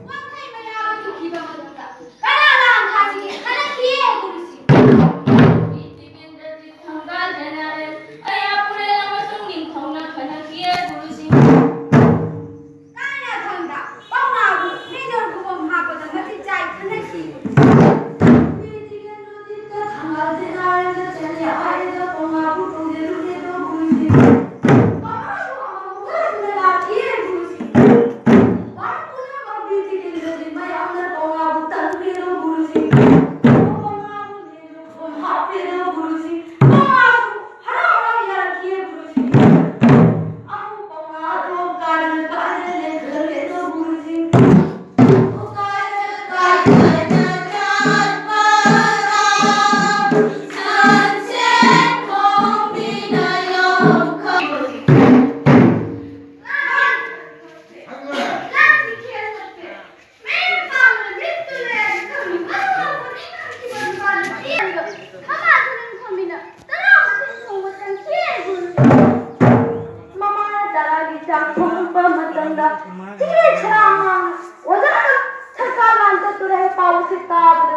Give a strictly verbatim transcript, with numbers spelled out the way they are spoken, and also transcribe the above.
ꯋꯥꯡꯈꯩ ꯃꯌꯥꯕ ꯊꯣꯛꯈꯤꯕ ꯃꯇꯝꯗ ꯀꯅꯥ ꯂꯥꯡ ꯊꯥꯁꯤꯒꯦ ꯈꯜꯂꯛꯈꯤꯌꯦ ꯒꯨꯔꯨꯖꯤ꯫ ꯇꯤꯀꯦꯟꯗ꯭ꯔꯖꯤꯠ ꯊꯪꯒꯥꯜ ꯖꯦꯅꯔꯦꯜ, ꯑꯌꯥ ꯄꯨꯔꯦꯜ ꯑꯃꯁꯨꯡ ꯅꯤꯡꯊꯧꯅ ꯈꯜꯂꯛꯈꯤꯌꯦ ꯒꯨꯔꯨꯖꯤ꯫ ꯀꯥꯏꯅꯊꯪꯗ ꯄꯥꯎꯅꯥꯕꯨ ꯃꯦꯖꯔ ꯈꯨꯕꯝ ꯍꯥꯞꯄꯗ ꯃꯇꯤꯛ ꯆꯥꯏ ꯈꯜꯂꯛꯈꯤ꯫ ꯊꯪꯒꯥꯜ ꯖꯦꯅꯔꯦꯜꯗ ꯆꯠꯂꯦ ꯍꯥꯏꯔꯒ ꯄꯥꯎꯅꯥꯕꯨ ꯇꯧꯖꯔꯨꯒꯦꯗꯣ ꯒꯨꯔꯨꯖꯤ꯫ ꯄꯥꯎꯅꯥꯕꯨ ꯑꯃꯨꯛ ꯍꯟꯅ ꯂꯥꯛꯈꯤꯌꯦ ꯒꯨꯔꯨꯖꯤ꯫ ꯚꯥꯔꯠ ꯄꯨꯝꯅꯃꯛ ꯕꯤꯔ ꯇꯤꯀꯦꯟꯗ꯭ꯔꯖꯤꯠ ꯃꯌꯥꯝꯅ ꯄꯥꯎꯅꯥꯕꯨ ꯇꯟꯈ꯭ꯔꯦꯗꯣ ꯒꯨꯔꯨꯖꯤ꯫ ꯄꯥꯎꯅꯥꯕꯨ ꯃꯦꯖꯔ ꯈꯨꯕꯝ ꯍꯥꯞꯈ꯭ꯔꯦꯗꯣ ꯒꯨꯔꯨꯖꯤ꯫ ꯄꯥꯎꯅꯥꯕꯨ ꯍꯔꯥꯎ ꯍꯔꯥꯎ ꯌꯥꯔꯛꯈꯤꯌꯦ ꯒꯨꯔꯨꯖꯤ꯫ ꯑꯃꯨꯛ ꯄꯥꯎꯅꯥꯗꯣ ꯀꯥꯏꯅ ꯀꯥꯏꯅ ꯂꯩꯈ꯭ꯔꯦꯗꯣ ꯒꯨꯔꯨꯖꯤ꯫ ꯃꯃꯥꯅ ꯇꯔꯥꯒꯤ ꯆꯥꯛ ꯊꯣꯡꯉꯛꯄ ꯃꯇꯝꯗ ꯆꯤꯡꯂꯦꯟ ꯁꯅꯥ ꯑꯉꯥꯡꯅ ꯑꯣꯖꯥꯗ ꯁꯔꯀꯥꯔ ꯂꯥꯟ ꯆꯠꯇꯣꯔꯦ ꯍꯥꯏ ꯄꯥꯎ ꯑꯁꯤ ꯇꯥꯕꯗ